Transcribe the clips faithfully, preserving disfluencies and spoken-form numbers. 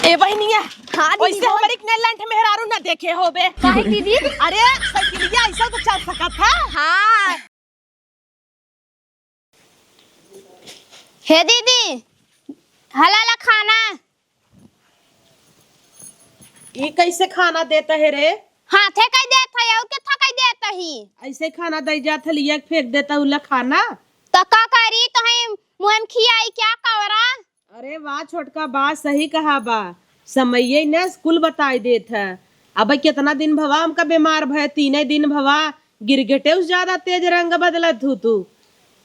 ए बहिनिया, हाँ, दीदी, ओइसे बोल। हमरी के लंठ मेहरारू ना देखे होबे। काहे दीदी? अरे, साइकिलिया ऐसा तो चल सकत है। हाँ। हे दीदी, हला ला खाना। ई कैसे खाना देता है रे? हाथे कई देत है, और के थकई देत ही। ऐसे खाना दई जात है, लिया के फेंक देता उला खाना। तो का करी, तो है मुँह में खियाई क्या कवरा? अरे वाह छोटका, बात सही कहा बा। समइये न कुल बताई देत है। अब केतना दिन भवा हमका बीमार भय, तीने दिन भवा। गिरगिटे से ज्यादा तेज रंग बदलत हू तू।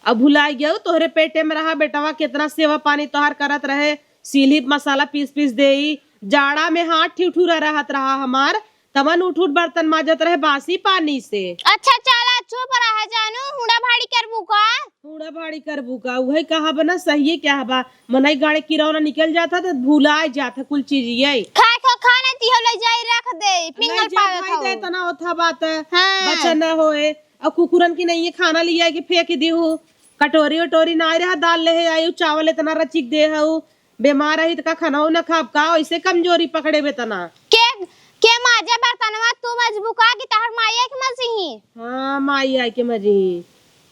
अब भुलाई गयो, तोहरे पेटे में रहा बेटवा, केतना सेवा पानी तोहार करत रहे, सीली मसाला पीस पीस देई, जाड़ा में हाथ ठिठुरा रहत रहा हमार, तवन उठ उठ बर्तन माजत रहे बासी पानी से। अच्छा चला चुप रहा जानू, हुड़ा भाड़ी करबू का? हुड़ा भाड़ी करबू का? उहे कहा बा ना, सहिए कहा बा। मनई गाड़ी किरौना निकल जाता तो भुलाए जाता कुल चीज ये। खाए को खाना तिहो ले जाई रख दे, पिंगल पावे खाऊ। इतना होता बात है, हाँ। बचा न होए। और कुकुरन की नहीं है खाना लिया के फेंक दी हूँ, कटोरी उटोरी ना रहा, दाल ले आई, चावल इतना रचिक दे हऊ, बीमार रही त का खाना ना खाब का? ऐसे कमजोरी पकड़े बे तना। के, के माजे बर्तनवा तू मजबू का कि तहर माई आई के मजही? हाँ, माई आई के मजही।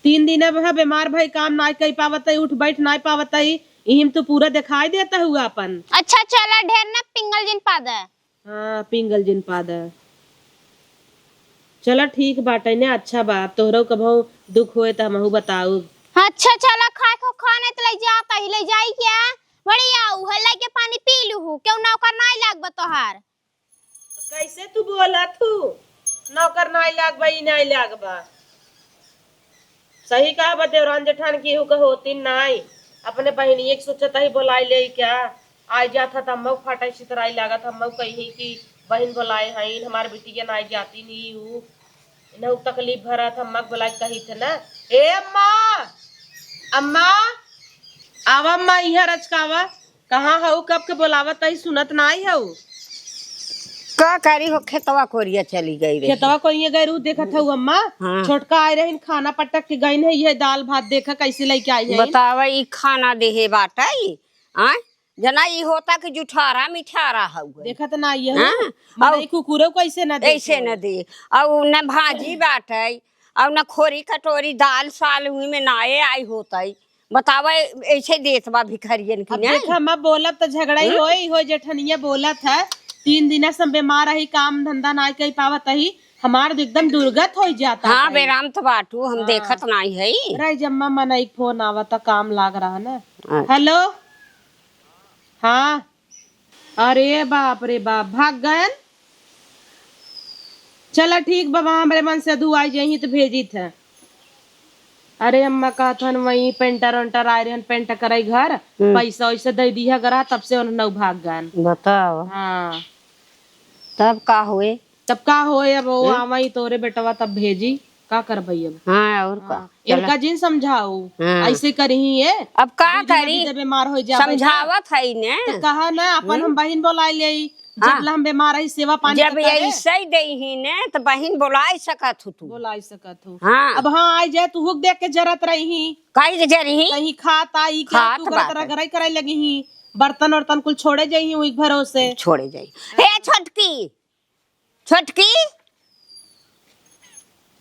तीन दिन अब है बीमार भाई, काम ना कई पावत है, उठ बैठ ना पावत है, इहिम तू पूरा दिखाई देता हुआ अपन। अच्छा चला, ढेर न पिंगल जिन पादा। हाँ, पिंगल जिन पादा। चला ठीक बाटे ने, अच्छा बा, तोहरो कभो दुख होए त हमहू बताऊ। अच्छा चला, खाए को खाने त ले जाता ही, ले जाई क्या? बढ़िया, उहे लेके पानी पी लूहू, क्यों नौकर नाई लागबा तोहार? कैसे तू बोलत हू? नौकर नाई लागबा, ई नाई लागबा। सही कहा बा देवरान जेठान, केहू के होती नाई। अपने बहिनिये के सोचत ही बोलाई ले क्या? आई जात ह त हमहू फाटा छितराई लागत, हमहू कही कि बहिन बोलाए हईन, हमार बिटिया नाई जाती नी ऊ। इनहू तकलीफ भरत, अम्मा के बोला के कही थे ना, "ए अम्मा, अम्मा, आवा अम्मा, इहाँ रचकावा, कहाँ हऊ? कब के बोलावत तई, सुनत नाई हऊ?" का करी हो, खेतवा कोरिया चली गई रही। खेतवा कोरिया गई रहू, देखत हऊ अम्मा, हाँ। छोटका आए रहिन, खाना पटक के गइन है, ये दाल भात देखा कैसे लेके आई है। बतावा, ई खाना देहे बाटई, आय? जना ई होता कि जुठारा मिठारा हउए। देखत ना ये हाँ? मने और ई कुकुरो कैसे ना ऐसे देखे। न दे। और न भाजी बाटई, और न खोरी कटोरी दाल साल हुई में नाए आई होतई। बतावा, ऐसे देत बा भिखरियन की अब ना। देखा, मैं बोलब त झगड़ा ही हम्म? होई, हो जेठनिया बोलत है, तीन दिना से हम बीमार रही, काम धंधा ना कई पावत ही, हमार तो एकदम दुर्गत हो जाता हाँ, है। बेराम तो बाटू, हम हाँ। देखत नाई है। रह जम्मा मन एक फोन आवता, काम लाग रहा ना। अच्छा। हेलो, हाँ, अरे बाप रे बाप, भाग गयन। चला ठीक बा, हमरे मन से दू आई जही त भेजी थे। अरे अम्मा कहत हन वही पेंटर वेंटर आए रहन, पेंट करे घर, हम्म। पैसा वैसा दे दिया गरा, तब से उन्हें नौ भाग गयन। बताओ। हाँ। तब का हुए? तब का होए, अब वो हम्म? आवा ही तोरे बेटवा तब भेजी, का करबई अब? हाँ, और का? हाँ, चला। इनका जिन समझाऊ, हाँ। ऐसे करही ये। अब का दू दिन करी? बीते बीमार हो जाबे त। समझावत है ने। तो कहा ना, अपन हम्म? हम बहिन बोलाई ले, जब हाँ। ला हम बीमार रही, सेवा पानी जब तो करे। ऐसे ही देही ने, तो बहिन बोलाई सकत हो तू। बोलाई सकत हो। हाँ। अब हाँ, आई जाए, तू हुक देख के जरत रही। काहे के जरही? कहीं खात आई क्या, खात तू गरत बाटे। रगड़ाई कराई लगी ही। बर्तन वर्तन कुल छोड़े जाई ही, वही भरोसे। छोड़े जाई। हे छोटकी, छोटकी।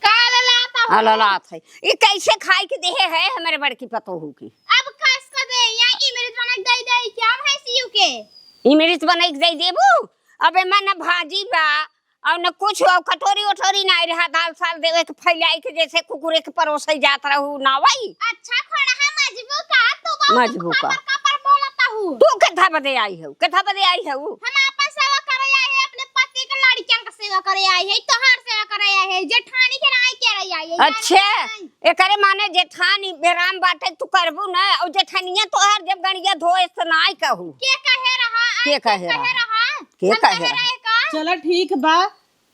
का ललात हो? आ, ललात है। ई कैसे खाए के देहे है हमरे बड़की पतोहू की? अब कस का दे, या इमरित बना के दे दे, क्या भैंसियों के? इमरित बना के दे देबू? अबे मन भाजी बा, और न कुछ, और कटोरी ओटोरी नाई रहा, दाल साल देवे के फैलाई के जैसे कुकुरे के परोसे जात रहू, ना वही। अच्छा, खोड़हा मजबू का, तू बहुत मजबू का। खपर खपर बोलत हऊ। तू केथा बदे आई हऊ? केथा बदे आई हऊ? हम आपन सेवा करे आई है, अपने पति के लड़कियन के सेवा करे आई है, तोहार सेवा करे आई है, जेठानी के नाई के रही आई है, अच्छा, जाने के नाई। एकरे माने जेठानी बेराम बाटे, तू करबू ना, और जेठानिया तोहार जब गड़िया धोए त नाई कहू। के कहे रहा? के कहे रहा? के हम कहे कहे रहा? रहे का? चला ठीक बा,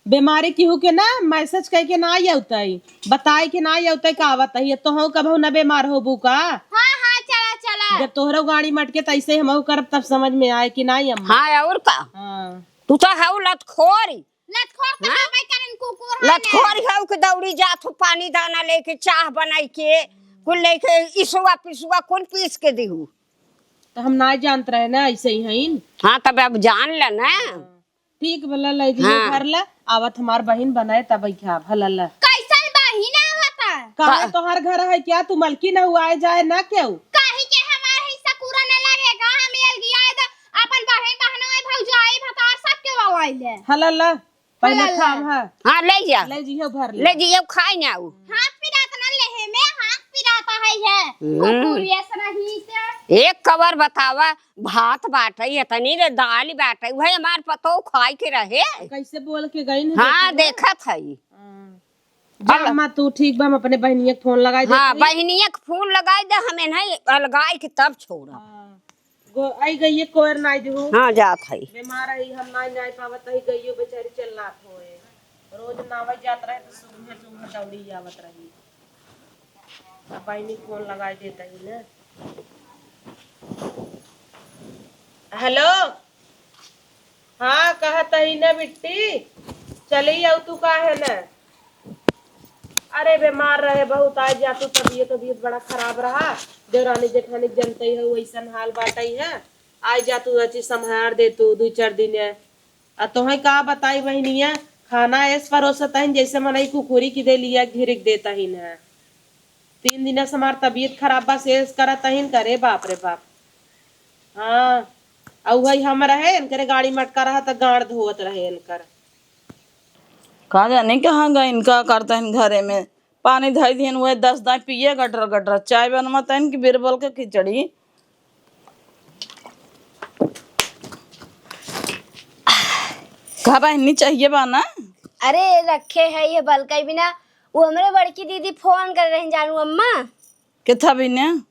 बीमारी केहू के ना मैसेज कई के ना आवतई, बताई के ना आवतई का आवत है, ये तो हो कबहू ना बीमार होबू का? हाँ, हाँ, चला, चला। जब तोहरो गाड़ी मटके त ऐसे हमहू करब, तब समझ में आए कि नाई अम्मा। हाँ, और का? हाँ। तू तो हऊ लतखोरी। लतखोर तो हाँ? हबे करेन, कुकुर है लतखोर ना। हऊ के दौड़ी जात हो, पानी दाना लेके, चाह बनाई के, कुल लेके, इसुआ पिसुआ कुल पीस के दिहू। तो हम ना जानत रहे ना, ऐसे ही हईन। हाँ, तब अब जान ल ना। हाँ। ठीक भला, ले जी, हाँ। भर ला, आवत हमार बहिन बनाए तब क्या भला ला। कैसन बहिन आवता? कहाँ का- तोहार घर है क्या? तू मलकिन हुआ आए जाए ना केहू। काहे के हमार हिस्सा पूरा न लगेगा, हम अलगियाए द अपन बहिन, बहनोई, भौजाई, भतार सबके वाला ले। हला ला, पहले हला ला। थाम है। हाँ, ले जा। ले जियो भर ले। ले जियो, खाए ना उ। हाथ पिरात ना लेहे में, हाथ पिराता है ये। हम्म। कुकुर ये सनही से। एक कवर बतावा, भात बाटे, इतनी रे दाल बाटे, वही हमार पतो खाए के रहे। कैसे बोल के गई न हाँ, देखत है। हाँ। जा अब अम्मा, तू ठीक बा, हम अपने बहिनिया के फोन लगाई हाँ, देत हई। बहिनिया के फोन लगाई दे, हमें नहीं अलगाई के तब छोड़ा। हाँ। गो-, आई गई ये कोयर नाई देहु। हाँ, जात है। बीमार है, हम नाई, नाई पावत है, गइयो बेचारी चल नाथ होए। रोज नावे जात रहे तो सुबह सुबह दौड़ी आवत रही। अब बहिनी फोन लगाई देत ही ना। हेलो, हाँ, कहत ही ना बिट्टी, चली आऊ तू काहे ना? अरे बीमार रहे बहुत, आइ जा तू, तबियत, तबियत बड़ा खराब रहा। देवरानी जेठानी जनतई है, वैसन हाल बाटई है। आइ जा तू, अच्छी संभार दे तू दू चार दिन। आ तोहे का बताई बहिनिया, खाना ऐस परोसत हइन जैसे मनई कुकुरी की दे लिया घिरिक देत हइन है। तीन दिन से हमार तबियत खराब बा, सेस करत हइन करे, बाप रे बाप। हाँ, आ उहई हम रहे, इनकरे गाड़ी मटका रहा त गाड़ धोवत रहे इनकर। का जाने कहाँ गइन, का करत हइन घरे में। पानी धई दिहन, उहे दस दाई पिए गटर गटर। चाय बनवा तइन कि बिरबल के खिचड़ी। का बहिनी चाहिए बा ना? अरे रखे है ये बलकई बिना, वो हमरे बड़की दीदी फोन कर रही जानू अम्मा। के था बिना?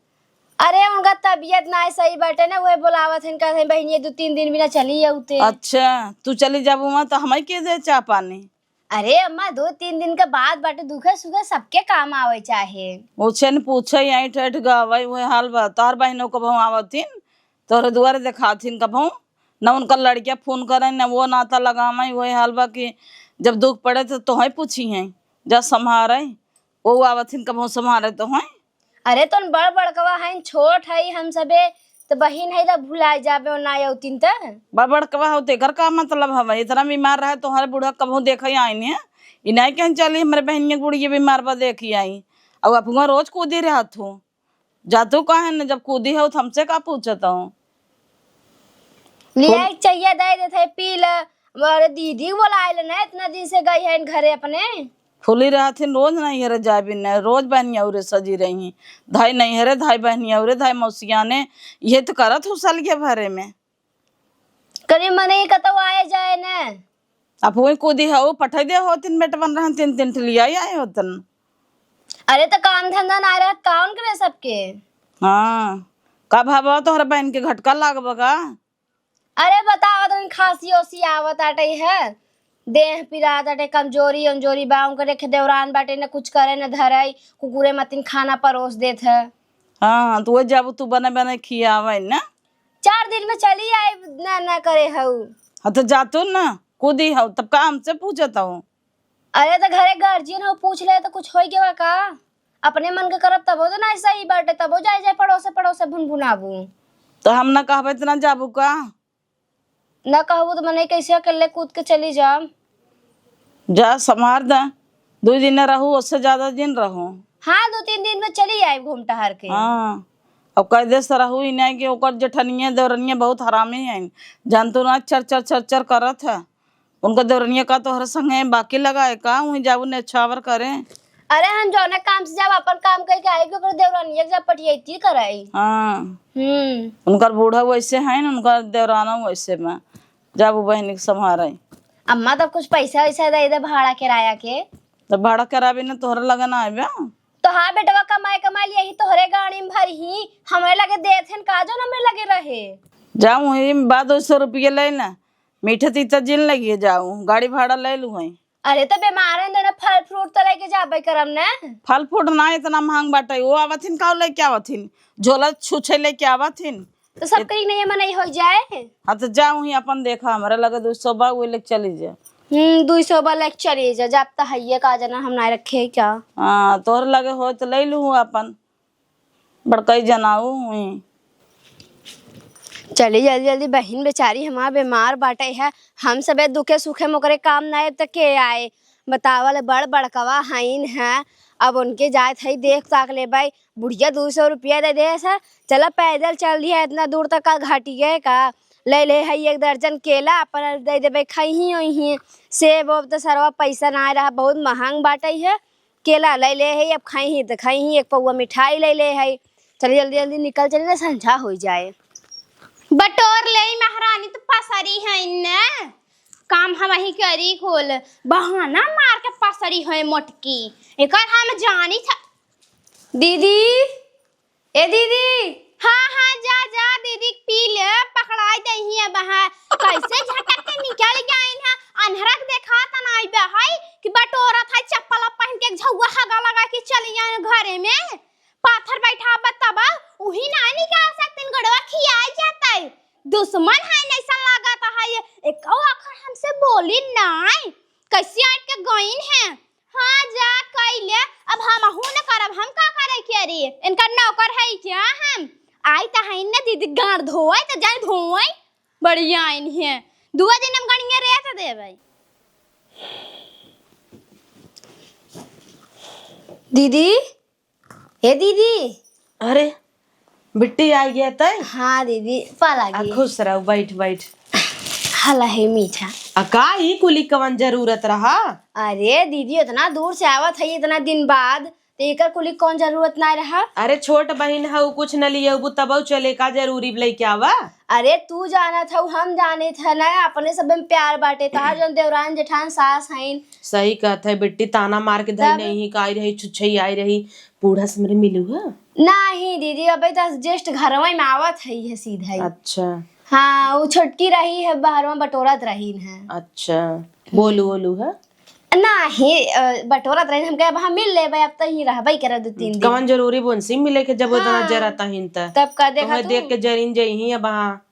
अरे उनका तबियत ना सही बाटे ना, वही बोलावत हन, कहत हन बहिनिया दू तीन दिन बिना चली आउते। अच्छा, तू चली जाबू वहाँ तो हमारे के दे चाह पानी? अरे अम्मा, दो तीन दिन के बाद बाटे, दुखे सुखे सबके काम आवे चाहे। ओछे न पूछे, ऐंठ ऐंठ गावे, उहे हाल बा। तोहर बहिनो कबहूँ आवथिन, तोहरे दुआरे देखाथिन कबहूँ। न उनकर लड़किया फोन करे, न वो नाता लगावे, उहे हाल बा कि जब दुख पड़े तो तोहे पूछी हैं, जा संभारे। वो आवथिन कबहूँ संभारे तोहे। अरे, तोन बड़ बड़कवा हईन, छोट हई हम सबे, त बहिन हई, त भुलाए जाबे, ओ ना अउतिन त। बड़ बड़कवा हो, तेकर का मतलब हवे? इतना बीमार रहे, तोहरे बूढ़ा कबहूँ देखे आइन है? ई नाई कहन चली, हमरे बहिनिया के बुढ़िया बीमार बा, देखी आई। अउ अपुआ रोज कूदी रहत हो। जातू काहे न, जब कूदी हो, त हमसे का पूछत हो? लिया फूल- के चाहिए, दे देत है, पी ले। अरे, दीदी बोलाए ले ना, इतना दिन से गई है घरे अपने। फूली रहथिन, रोज नैहरे जाबिन न, रोज बहनियौरे सजी रही। धाई नैहरे, धाई बहनियौरे, धाई मौसियाने, इहे तो करत हूँ सलगे भरे में। कनी मने कतौ आए जाए न। अब वही कूदी हऊ, पठाई दे होतिन, बेटवन रहन तीन तीन ठिलिया आए होतन। अरे तो काम धंधा ना रहत, कौन करे सबके? हाँ, का भावा तोहर बहन के घटका लागबा का? अरे बतावा तनी, खांसी ओसी आवत आटे है, देह पिरात आटे, कमजोरी उमजोरी बा, उनकर एक देवरान बाटे, न कुछ करे न धरे, कुकुरे मतिन खाना परोस देत है। हाँ, तो वो जब तू बने बने खियावे ना। चार दिन में चली आई, ना ना करे हऊ। हाँ, तो जातू ना, कूदी हऊ, तब का हमसे पूछत हऊ? अरे तो घरे गार्जियन हो, पूछ ले तो कुछ होई गवा का? अपने मन के करब तबो तो ना सही बाटे, तबो जाए जाए पड़ोसे पड़ोसे भुनभुनाबू। तो हम ना कहबे तो ना जाबू का? ना कहबू तो मने कैसे अकेले कूद के चली जाम? जा संभार दा, दो दिन रहू, उससे ज्यादा दिन रहू। हाँ, दो तीन दिन में चली आए घूम टहर के। हाँ, अब कह दे सरहू ही नहीं कि ओकर जेठनिया देवरनिया बहुत हरामी हैं, जानतू ना चर चर चर चर करत है। उनका देवरनिया का तोहरे संगे बाकी लगाए का, वहीं जाबू नेछावर करे। अरे हम जौने काम से जाब अपन काम करके आई, ओकर देवरनिया के जब पटियाइती कराई। हाँ। हम्म। उनकर बूढ़ा वैसे है न, उनकर देवराना वैसे में, जाबू बहनी के संभारे। अम्मा तब कुछ पैसा वैसा दे दे भाड़ा किराया के। तो भाड़ा किराया भी न तोहरे लगे ना आवे। तो हाँ बेटवा, कमाए कमाए लिए ही तोहरे गाड़ी में भरी ही, हमरे लगे देत हन का जो हमरे लगे रहे। जाऊँ ही बा दो सौ रुपये ले ना, मीठे तीता जिन लगिए जाऊ, गाड़ी भाड़ा ले लू है। अरे तो बीमार है ना, फल फ्रूट तो लेके जाबे करम ना। फल फ्रूट ना इतना महंग बाटे, वो आवथिन का लेके आवथिन, झोला छुछे लेके आवथिन। तो सब इत- कहीं नहीं मनई हो जाए। हाँ तो जाऊ ही अपन देखा, हमारे लगे दो सौ बा, वो लेके चली जा। हम्म, दो सौ बा लेके चली जा, जाब तो हइये का जना हम ना रखे क्या। हाँ, तोहर लगे हो तो ले लू अपन। बड़कई जनाऊ हुई। चली जल्दी जल्दी, बहिन बेचारी हमार बीमार बाटे है, हम सबे दुखे सुखे में ओकरे काम ना आए त के आए? बतावल बड़ बड़कवा हईन है, अब उनके जात हई देख ताक लेबै। बुढ़िया दू सौ रुपया दे दे है, चला पैदल चल दिया इतना दूर तक का घटिए का? ले ले है एक दर्जन केला अपन दे देबै, खइही ओइही। सेब ओब त सरवा पैसा ना रहा, बहुत महंग बाटे है। केला ले ले है, अब खइही त खइही, एक पौवा मिठाई ले ले है। चली जल्दी जल्दी निकल चली ना, संझा हो जाए। बटोर ले महारानी, तो पसरी है न, काम हम ही करी खोल, बहाना मार के पसरी है मोटकी। एकर हम जानी था। दीदी, ए दीदी। हाँ, हाँ, जा, जा, दीदी पी ले, पकड़ाई दे ही अब। हाँ, कैसे झटक के निकल गइन है, अन्हरक देखा त नाई बे है कि बटोरत है, चप्पल पहन के झौआ हगा लगा के चली आइन घरे में। पाथर बैठा बा तब उही ना निकाल सकतिन, गोड़वा खियाई जातै। दुश्मन है, नैसन लागत है ये। एको आखर हमसे बोली नाई, कैसे आइट के गइन है। हाँ, जा कइले, अब हमहू न करब, हम का करे के रे? इनका नौकर है क्या हम? आई त है न दीदी, गाड़ धोए त जाए धोए, बढ़िया आइन है। दुआ दिन हम गणिया रेत देबै। दीदी, ए दीदी। अरे, बिट्टी आई गया तै? हाँ दीदी, पा आ, लागी। खुश रहो, बैठ, बैठ। हला है मीठा। आ, का ई कुली कवन जरूरत रहा? अरे दीदी, इतना दूर से आवत है, इतना दिन बाद, तो एकर कुली कौन जरूरत ना रहा? अरे, छोट बहिन हऊ, कुछ न लियबू तबऊ चले, का जरूरी लइके आवा? अरे, तू जानत हऊ, हम जानित है ना, अपने सब में प्यार बाटे। तोहार जौन देवरान जेठान सास हईन। सही कहत है बिट्टी, ताना मार के धई तब? नहीं, का आई रही, छुच्छई आई रही, बूढ़ा से मेरे मिलू है? नहीं दीदी, अबे तो just घरवा में आवत है, ये सीधा ही। अच्छा। हाँ, वो छोटकी रही है, बाहर में बटोरत रही है। अच्छा, बोलू, बोलू है? नाही, अ, बटोरत रही, हम कहे, "अब हम मिल लेबै, अब तो ही रहबै करब दू तीन दिन।" कवन जरूरी बोनसी मिले के, जब उतना हाँ। जरत आहिन त? तब का देखा तोहे तू? देख के जरिन जइही अब हाँ।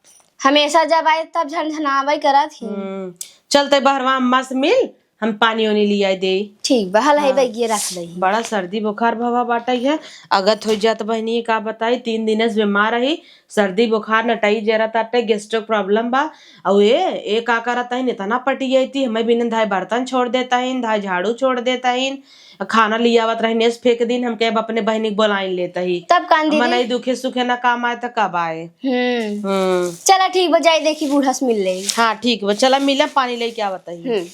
हमेशा जब आए, तब झनझनाबै करत ही। हम्म, चलते बहरवा अम्मा से मिल, हम पानी ओनी लियाई दे। ठीक बा, हल है हाँ। बैगिया रख दही। बड़ा सर्दी बुखार भवा बाटै है, अगत हो जात बहनी, का बताई, तीन दिन से बीमार रही, सर्दी बुखार नटाई जरा ताटे, gastric problem बा। अउ ए, ए का करत हइन, इतना पटी गई थी, हमें बिन धाय बर्तन छोड़ देत हइन, धाय झाड़ू छोड़ देत हइन, खाना लियावत रही, नेस फेंक दिन, हम कहे, "अब अपने बहिनी के बोलाइन लेत ही।" तब कान दीदी? मनई दुखे सुखे ना काम आए, त कब आए? हम्म। हम्म। चला, ठीक बा, जाई देखी, बूढ़ा से मिल लेई। हाँ, ठीक बा, चला, मिला, पानी लेके आवत ही। हम्म।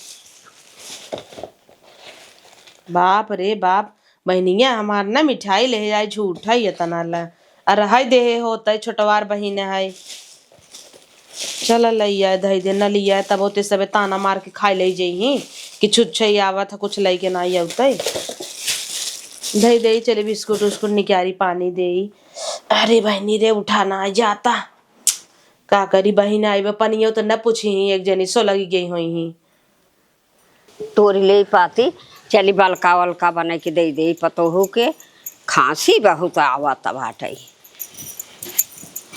बाप रे बाप, बहिनिया हमार ना मिठाई ले जाए, झूठा ही इतना ला। आ रहै देहे होतै, छोटवार बहिन है। चल लइया, धई दे, न लिया, तब होते सबे ताना मार के खाए ले जइही कि छुच्छे आवत है, कुछ लइके ना आवतै। धई दे, चले बिस्कुट उस्कुट निकारी पानी दे। अरे बहिनी रे, उठा ना जाता। का करी बहिन, आइबे पनियो तो न पूछी, एक जनी सो लगी गई होई ही। तोरी ले पाती, चली बलका वलका बनाई के दे दे पतोहू के, खांसी बहुत आवत बाटे।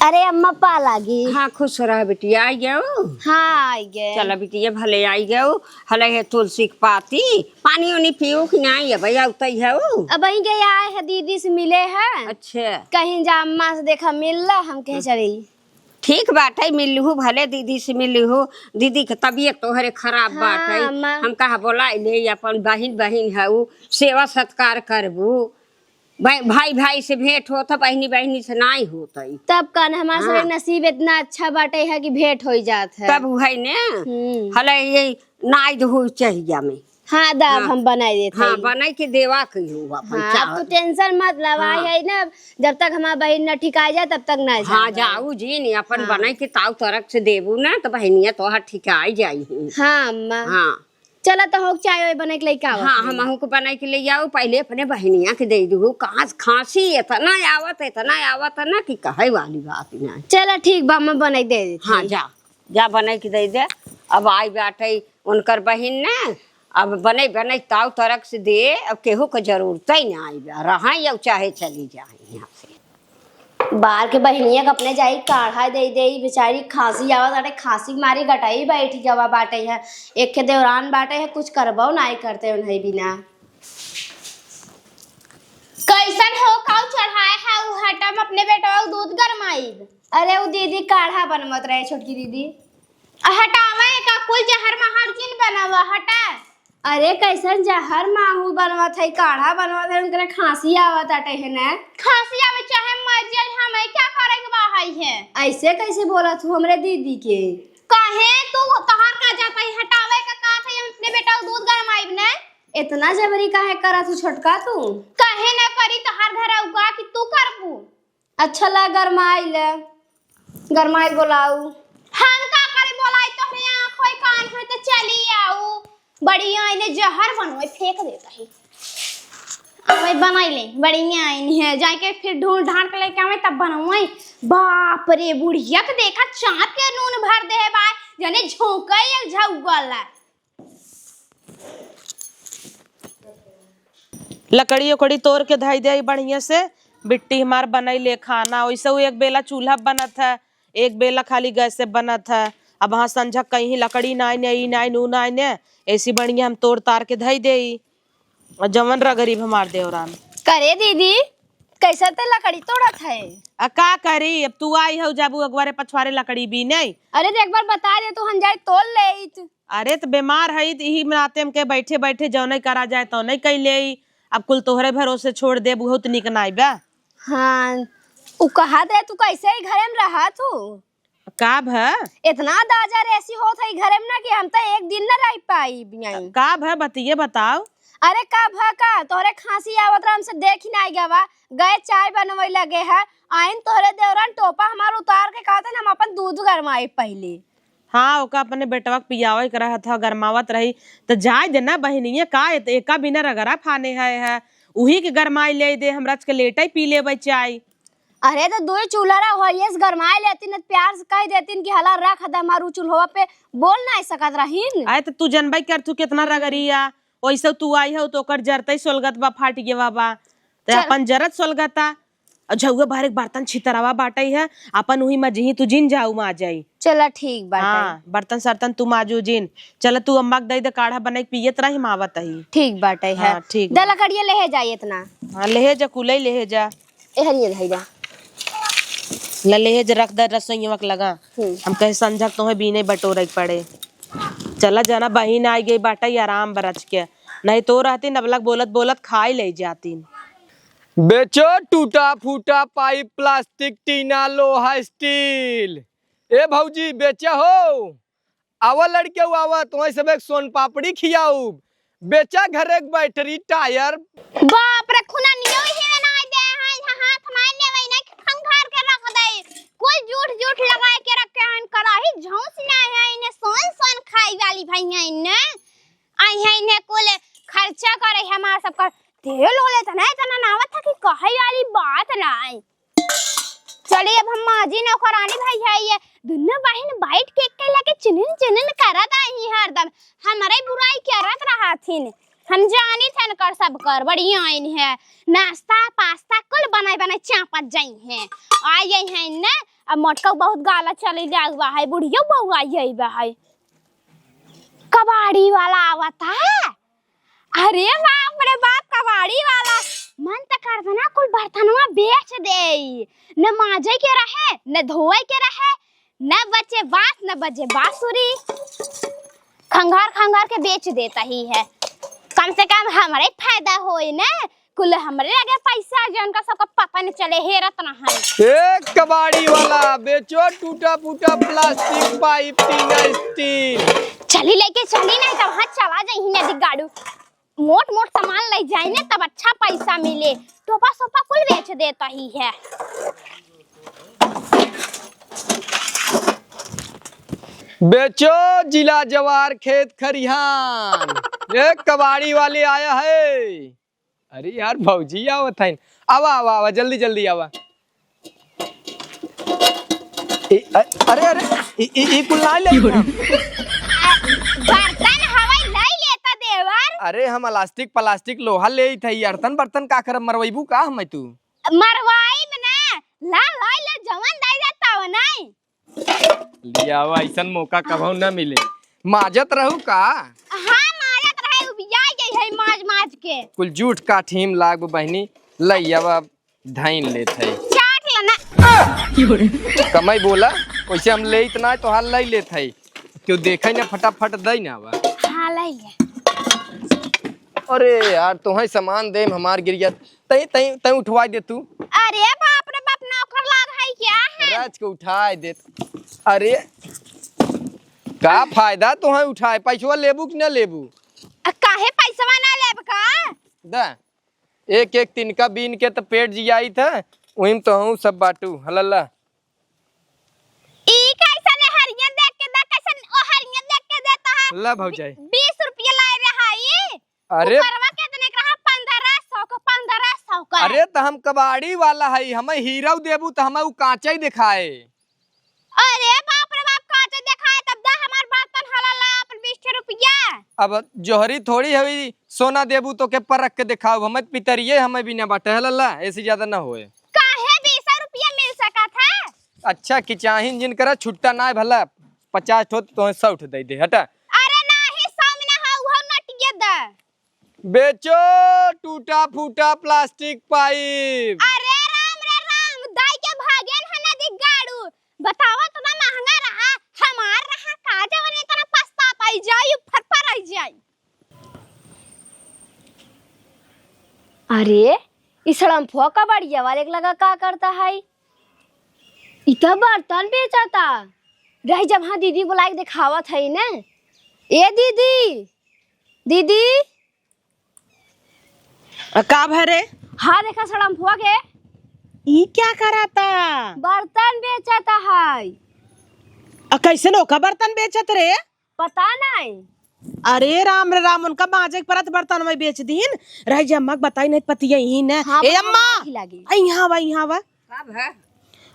अरे अम्मा, पा लागी। हाँ, खुश रह बिटिया, आई गयो। हाँ, आई गए। चला बिटिया, भले आई गयो। हले है तुलसी के पाती, पानी उनी पियो कि नहीं? अब आउतै है उ। अब आई गए, आए है, दीदी से मिले है। अच्छा। कहीं जा अम्मा से देखा मिल ला, हम कहे चली। ठीक बाटे, मिलहू भले दीदी से मिलहू। दीदी के तबीयत तोहरे खराब हाँ, बाटे। अम्मा। हम कहा बोला ले, अपन बहिन बहिन है उ, सेवा सत्कार करबू। भाई, भाई, भाई से भेंट होत, बहिनी, बहिनी से नाई होत है। तब कन हमार हाँ। सबके नसीब इतना अच्छा बाटे है कि भेंट होई जात है। तब उहै ने, हम्म। हले ये नाई दहू चाहिया में। हाँ, दाब हाँ। हम बनाई देत हाँ, हई। बनाई के देवा के हो अपन हाँ, चावल। अब तू tension मत लवा, हाँ। है ना, जब तक हमार बहिन न ठिकाई जाए, तब तक ना हाँ, जाए। जाऊ जी, नहीं अपन हाँ। बनाई के ताऊ तरक से देबू ना, तो बहिनिया तोहर ठिकाई जाई। हाँ, अम्मा। हाँ। चला, तो होक चाय वाय बनाई के लेके आवा हाँ, फिर। हम अहू को बनाई के ले आओ, पहले अपने बहिनिया के दे दू। कांस-, खांसी इतना आवत, इतना आवत है ना कि कहे वाली बात नहीं। चला, ठीक बा, मैं बनाई दे देती हाँ, हूँ। जा, जा बनाई के दे दे। अब आई बाटे उनकर बहिन ने, अब बनाई, बनाई ताऊ तरक से दे, अब केहू के जरूरत ही ना आई बा, रहे या चाहे चली जाए यहाँ से। बाहर के बहिनिया के अपने जाई काढ़ा दे दे, बेचारी खांसी आवत बाटे, खांसी के मारी गटाई बैठ गवा बाटे है। एक के देवरान बाटे है, कुछ करबो नाई करते उन्हें बिना। कैसन हो काऊ चढ़ाए है उ हटम अपने बेटवा के दूध गरमाई। अरे, उ दीदी काढ़ा बनवत रहे, छोटकी दीदी। आ, हटावे का, कुल जहर माहूर जिन बनावा, हटा। अरे, कैसन जहर माहूर बनवत है, काढ़ा बनवत है, उनकरे खांसी आवत आटे है ना। खांसी आवे चाहे मर जाए, हमें क्या करे के बा है? ऐसे कैसे बोलत हूँ हमरे दीदी के? काहे तू, तोहार का जाता है, हटावे का का था, हम अपने बेटा को दूध गरमाइब ने। इतना जबरी काहे करत हूँ छोटका तू? काहे ना करी, तोहार घर आऊ का कि तू करबू? अच्छा ला, गरमाई ले, गरमाई बोलाऊ। हम का करे बोलाई, तोहरे आँख होई कान होई त चली आऊ। बड़ी आईने जहर बनवे फेंक देता है। अब बनाई ले, बड़ी आईने है, जाके फिर ढूंढ ढांड के लेके आवे तब बनवे। बाप रे, बुढ़िया के देखा चाँद के नून भर दे है बा, जने झोंका एक झौगला। लकड़ी उकड़ी तोड़ के धई दे बढ़िया से, बिट्टी हमार बनई ले खाना। वैसे उ एक बेला चूल्हा बनत है, एक बेला खाली गैस से बनत है। अब हाँ संझा कहीं लकड़ी नाई ने, ई नाई ने, ऊ नाई ने, ऐसी बढ़िया हम तोड़ तार के धई देई। और जवन रगरीब हमार देवरान। करे दीदी, कैसे ते लकड़ी तोड़त है? आ का करी, अब तू आई हऊ, जाबू अगवारे पछवारे लकड़ी बीने। अरे तो एक बार बता दे तू, हम जाए तोड़ लेइत। अरे त बेमार हई त इही नाते हमके बैठे बैठे जौने करा जाए तौने कई लेई। अब कुल तोहरे भरोसे छोड़ देब, उहो त निक नाई बा। हाँ, उ कहत रहे तू कैसे ही घरे में रहत हूँ? का भ? इतना दाजा रेसी होत है घरे में ना कि हम तो एक दिन ना रह पाई बियाई। का भ बतिये बताओ। अरे का भ का, तोहरे खांसी आवत रहा, हमसे देख ही नाई गवा, गए चाय बनवे लगे है, आइन तोहरे देवरान टोपा हमार उतार के कहते हम अपन दूध गरमाए पहले। हाँ, ओका अपने बेटवा के पियावे के रहत ह, गरमावत रही, त जाए दे ना बहिनिया, का एत-, एका बिना रगड़ा फाने है, है, उही के गरमाई ले दे, हम रच के लेटई पी लेबै चाय। अरे, त दुई चूल्हा रहा, होइए से गरमाई लेतिन, त प्यार से कह देतिन कि हला रख दे, हमार उ चूल्हवा पे बोल नाई सकत रहीन। अरे, त तू जनबै कर तू केतना रगड़िया, ओइसे तू आई हऊ, त ओकर जरतई सोलगत बा, फाट गेवा बा, त चल। अपन जरत सोलगता। और झउआ बाहर एक बर्तन छितरावा बाटई है, अपन उही मजही तू जिन जाऊ माजई। चला ठीक बाटई। हाँ, बर्तन सर्तन तू माजू जिन। चला तू अम्मा के दई दे काढ़ा बनाई के पियत रही, हम आवत ही। ठीक बाटई है। हाँ, ठीक द बा। लकड़िया लेहे जाई इतना। हाँ, लेहे जा, कुलई लेहे जा। एहन ये धई जा। ला लेहे जा, रख दे रसोईवा के लगा। हम्म। हम कहे संझा के तोहे बीने बटोरे के पड़े। चला जना बहिन आई गई बाटई आराम बरच के। नहीं तो रहतीन अबलक बोलत बोलत खाई ले जातीन। बेचो टूटा फूटा पाइप, प्लास्टिक, टीना, लोहा, स्टील। ए भौजी, बेचा हो? आवा लड़के, आवा, तुम्हें सब एक सोन पापड़ी खियाऊब। बेचा घरे के बैटरी, टायर। बाप रे, खुना नियो ही ना दे, हाथ मार लेवे ना कि खंगार के रख दे। कुल जूठ जूठ लगाए के रखे हन, कराही झौंस ना है, इन्हें सोन सोन खाई वाली भई है इन्हें। आई है इन्हें कुल खर्चा करे हमार सब कर। तेल होले तना इतना नावत था कि कहे वाली बात नाई। चली अब हम माजी नौकरानी भई है, ये दुनो बहिन बैठ के एक लगे चुनिन चुनिन करत आई हरदम। हमरे बुराई करत रहथिन। हम जानी थन कर सब कर बड़ी आइन है। नाश्ता पास्ता कुल बनाए बनाए चापत जाई है। आई है ना, अब मोटका बहुत गाला चले जाए बा है, बुढ़ियो बउआ आई बा है। कबाड़ी वाला आवता। अरे बाप रे बाप, कबाड़ी वाला। मन त करत ना कुल बर्तनवा बेच देई। न माजे के रहे, न धोए के रहे, न बचे बास, न बजे बांसुरी। खंगार खंगार के बेच देता ही है। कम से कम हमरे फायदा होई न। कुल हमरे लगे पैसा, जौन का सबका पता न चले, हेरत न है। ए कबाड़ी वाला, बेचो टूटा फूटा प्लास्टिक, पाइप, टीना, स्टील। चली लेके चली, नहीं तो वहाँ चला जाई नदी गाड़ू। मोट मोट सामान ले जाई ने, तब अच्छा पैसा मिले। टोपा सोपा कुल बेच देता ही है। बेचो जिला जवार खेत खरिहान। ए कबाड़ी वाले आया है। अरे यार, भौजी आवत हईन। आवा, आवा, आवा, जल्दी, जल्दी आवा। ए, अ-, अरे, अरे, ई, ई, ई कुल ना ले हम। बर्तन हवाई नहीं लेता देवर। अरे, हम elastic, plastic, लोहा लेइत हई, अड़तन बर्तन का करब, मरवैबू का हमें तू? मरवाई में ना, ला, ला, ला, जवन दे देता हो नहीं। लियावा, ऐसन मौका कबहू न मिले। माजत रहू का? हाँ, माजत रहे, उबिया गई है माज माज के। कुल जूठ काठी में लाग बहिनी, लइयावा धाइन लेत है। चाट लेना। कमाई बोला, वैसे हम लेइत ना, तोहार लई लेत हई। केहू देखै ना, फटाफट दई ना बा। हाँ, लई ले। अरे यार, तोहई सामान देम हमार गिरिया, तई, तई, तई उठवाई दे तू। अरे बाप रे बाप, नौकर लाग है क्या है? राज के उठाई देत। अरे, का फायदा तोहई उठाए, पैसवा लेबू कि ना लेबू? अ, काहे पैसवा ना लेब का? दा, एक एक तिनका बीन के त पेट जियाइत है, उहिम तोहू सब बाटू, हलल्ला। ई कैसन हरियन देख के दा, कैसन ओ हरियन देख के देता है? ला भौजाई। बी-, बीस रुपया लाए रहा ई। अरे। कुकरवा कितने के रहा? पन्द्रह सौ का, पन्द्रह सौ का। अरे त हम कबाड़ी वाला हई, हमें हीरो देबू त हमें उ कांचा ही दिखाए। अरे बाप रे बाप, कांचा दिखाए तब दा हमार बर्तन हलल्ला अपन बीस रुपया। अब जोहरी थोड़ी हई, सोना देबू तो के परख के दिखाऊ, हमें पितरिये हमें बिना बाटे हलल्ला, ऐसे ज्यादा ना होए। काहे बीस रुपया मिल सकत है? अच्छा, कि चाहिन जिन करा, छुट्टा नाय भला, पचास ठो तो तोहे सौ ठो दे दे, हटा। अरे नाही, सौ में ना हो, उहो नटिया द। बेचो टूटा फूटा प्लास्टिक पाइप। अरे राम रे राम, दाई के भागेन है नदी गाड़ू। बतावा, इतना महंगा रहा, हमार रहा का, जवन इतना पछताप आई जाई, फरफर आई जाई। अरे, ई सड़म्फुआ कबड़िया वाले के लगा का करता है? ई तो बर्तन बेचता। रही जब हाँ दीदी बुलाए के देखावत है ने। ए दीदी, दीदी। अ, का भरे? हाँ, देखा सड़म्फुआ के। ई क्या कराता? बर्तन बेचता है। अ, कैसन ओका बर्तन बेचत रे? पता नहीं। अरे राम रे राम, उनका माजे के परत बर्तन में बेच दीन। रह जा, अम्मा के बताई नहीं, पतिया ही न। हाँ, ए अम्मा, ही लागी। आई यहाँ आवा, यहाँ आवा। का भा?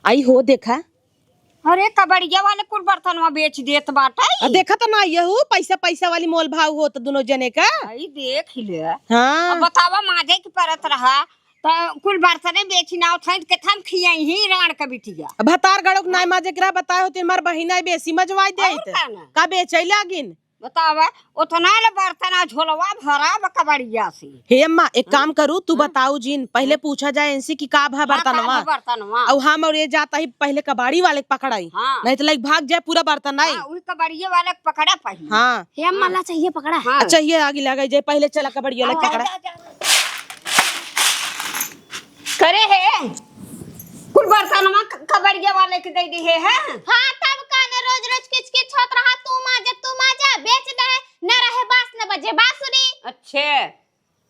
आई हो देखा। अरे कबड़िया वाले कुल बर्तन में बेच देत बाटे। आ देखा तो ना यहू पैसा, पैसा वाली मोल भाव होत दुनो जने का। आई देख ले। हाँ। अब बतावा माजे के परत रहा। त कुल बर्तने बेचिन आवत हैं, त केथम खियाई ही राण क बिटिया। भतार गड़ोक नाय माजे के रहा, बताए होती हमार बहिना बेसी मजवाई दे और आइत। का ना? का बेचै लागिन? बतावा, ओतना ले बर्तन आ झोलवा भरा बा कबड़िया से। हे अम्मा, एक हाँ? काम करू, तू हाँ? बताऊ जिन, पहिले हाँ? पूछा जाए इनसे कि का भा हाँ, का बर्तनवा। भा बर्तनवा? अउ हम और ये जाता ही पहिले कबाड़ी वाले के पकड़ाई, हाँ। नहीं त लाइक भाग जाए पूरा बर्तन आई। हाँ, उही कबड़िये वाले के पकड़ा पहिले। हाँ। हे अम्मा, हाँ। ला चाहिए पकड़ा। हाँ। अच्छा, ये आगे लगा जाए, पहिले चला कबड़िया वाले के हाँ, पकड़ा। जा, जा, जा। करे हे, कुल बर्तनवा क-, कबड़िया वाले के दे दे हे, हैं? हाँ, तब का न रोज रोज किच किच होत रहा, तू माजा, तू माजा, बेच दे, न रहे बास न बजे बांसुरी। अच्छे,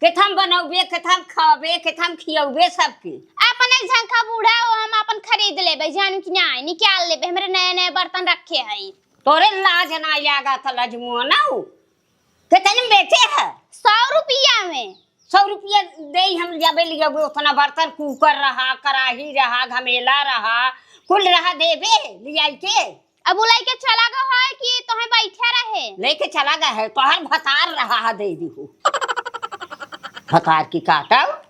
केथम बनौबे, केथम खाबे, केथम खियौबे सबके। अपन एक झंखा बूढ़ा हो, हम अपन खरीद लेबे, जानू कि नाय, निकाल लेबे, हमरे नए नए बर्तन रखे हई। तोरे लाज नाय लागत लजमुआ ना हो। केतने में बेचे है? सौ रुपया में। सौ रुपया दे हम जाबे लियाबे, उतना बर्तन, कुकर रहा, कराही रहा, घमेला रहा, कुल रहा देबे लियाई के। अब उ लइके चला गो है कि तोहे बैठे रहे? लेके चला गए है, तोहर भतार रहा है, दे दी हो। भतार की काटब।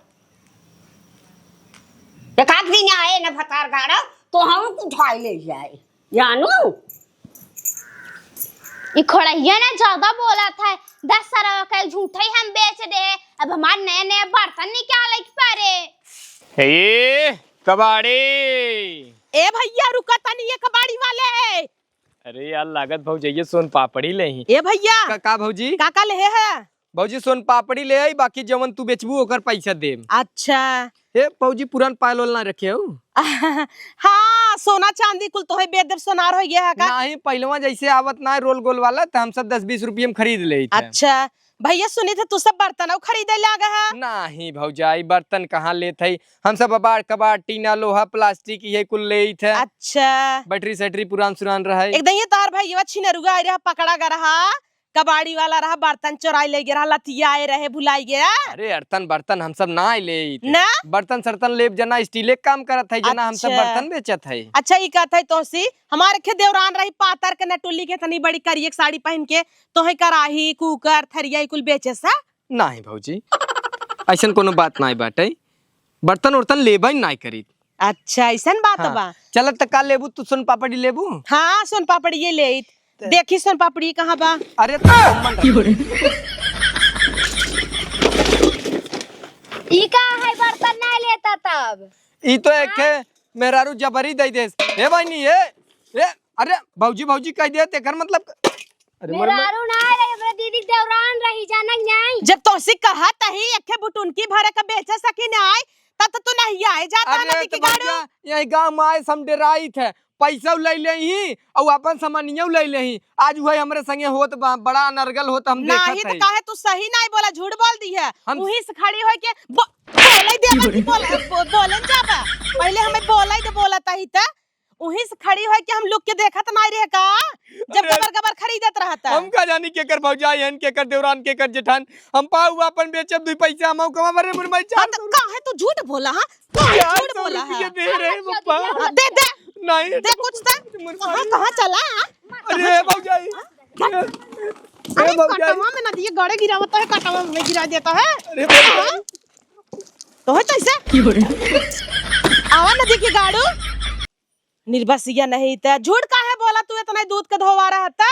एक आध दिन आए न भतार गाड़ब, तो हम उठाई ले जाए। जानू? ई खोड़हिया ना ज्यादा बोलत है, दस सरवा के झूठे ही हम बेच दे, अब हमार नया नया बर्तन निकाले के पड़े। हे कबाड़ी। ए भैया रुका तनी, ये कबाड़ी वाले। अरे यार, लागत भौजैया सोन पापड़ी ले ही। ए भैया। का, का भौजी? का का ले है? भौजी, सोन पापड़ी ले आई, बाकी जवन तू बेचबू, ओकर पैसा देब। अच्छा। ए, भौजी, पुरान पायल ओल ना रखे हो? हाँ, सोना चांदी कुल तोहे बेच देब, सोनार हो गया है का? नाही, पहिलवा जैसे आवत ना रोल गोल वाला, त हम सब दस बीस रुपये में खरीद लेइत है। अच्छा। भैया, सुनी थे तू सब बर्तन खरीदे लागा है? नाही भौजाई, बर्तन कहाँ लेत है? हम सब अबाड़ कबाड़, टीना, लोहा, प्लास्टिक, ये कुल लेइत है। अच्छा। बैटरी सैटरी पुरान सुरान रहे। एकदम ये तोहर भैया छिनरुआ आए रहा, पकड़ा गा रहा। कबाड़ी वाला रहा, बर्तन चोराई ले गया रहा, लतियाए रहे, भुलाई गया। अरे, अरतन बर्तन हम सब ना लेइत है। ना? बर्तन सर्तन लेब जना, स्टीले के काम करत है जना, हम सब अच्छा। बर्तन बेचत है। अच्छा, ई कहत है तोसी, हमारे खे देवरान रही पातर के नटुली के, तनी बड़ी करिए के साड़ी पहन के, तोहे कराही, कुकर, थरिया, ई कुल बेचे सा? नाही भौजी, ऐसन कोनो बात नाही बाटे, बर्तन उर्तन लेबे नाही करीत। अच्छा, ऐसन बात हाँ। बा। चलत त का लेबू तू, सोन पापड़ी लेबू? हाँ, सोन पापड़ी ये लेइत। देखी सोन पापड़ी कहाँ बा? अरे तो मन रख। ई का है, बर्तन ना लेता तब? ई तो एक हाँ? है, मेहरारू जबरी दइ देस। ए बहिनी, ए, ए, अरे भौजी, भौजी कहि दे, तेकर मतलब क-, अरे मोर मा- मेहरारू ना रही, हमरा दीदी के देवरान रही, जानक नाई। जब तोहसे कहत ही, एक्खे बुटुनकी भरे का बेचे सकी नाई, तब तो तू नहीं आए जाता अरे नदी तो की गाड़ू। भैया, यही गाँव मा आए से हम डेराइत है, पैसा लइ लेही अउ आपन सामानियो लइ लेही। आज उहइ हमरे संगे होत बा, बड़ा अनर्गल होत हम देखत नाही तो हई। काहे तू सही नाई बोला, झूठ बोल दिहे। हम उही से खड़ी होइके बो-, बोलइ देबा कि बोल-, बो-, बोलन जाबा। पहिले हमें बोलइ दे, बोलत ही त उही से खड़ी होइके हम लुक के देखत नाई रहे का, जब अरे, गबर गबर खरीदत रहत। हम का जानी केकर भौजाई हन, केकर देवरान, केकर जेठान। हम पाऊ आपन बेचब, दुइ पैसा हम कमाब। अरे मोर माई, हाँ, चार तो सौ काहे तू झूठ बोला, हाँ? काहे चार सौ झूठ बोला, रुपया हाँ? दे रहे हैं, पप्पा। हाँ, दे, दे। नहीं, दे कुछ तो। कहाँ, कहाँ चला, हाँ? अरे, कहाँ चला? भौजाई। हाँ? अरे, अरे, भौजाई। कटवा में नदिया गाड़े गिरावत है, कटवा में गिरा देता है। अरे, भौजाई। हाँ? तो है कैसे? आवा नदी की गाड़ू। निर्बसिया नहीं त झूठ काहे बोला तू, इतना दूध के धोवा रहता?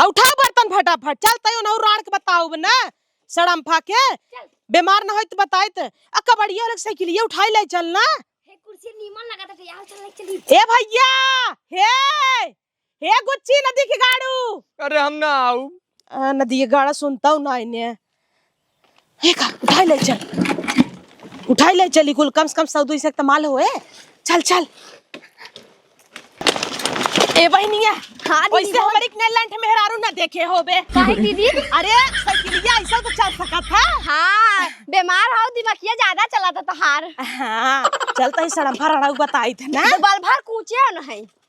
आ उठाओ बर्तन फटाफट, चल तैयो नहु राड़ के बताउब न, सड़म्फा के। चल। बेमार न होइत बताइत, आ कबड़िया वाले साइकिलिया उठाई ले चल न। हे कुर्सी नीमन लगा था, आओ चल, चली। ए भैया, हे, हे गुच्ची नदी के गाड़ू। अरे हम ना आऊ। आ, नदी के गाड़ा सुनता हूँ ना इन्हें। हे का, उठाई ले चल। उठाई ले चल, ई कुल कम से कम सौ दुई सौ के त माल होए। चल, चल। ए बहिनिया, हाँ, दीदी, वैसे बोल। हमरी के लंठ मेहरारू ना देखे होबे। काहे दीदी? अरे, साइकिलिया ऐसा तो चल सकत है। हाँ, बेमार हो, दिमागिया ज्यादा चला था तहार। हाँ, चल तही सड़म्फा रड़ाऊ बताई थे ना। तो बल भर कूचे न है।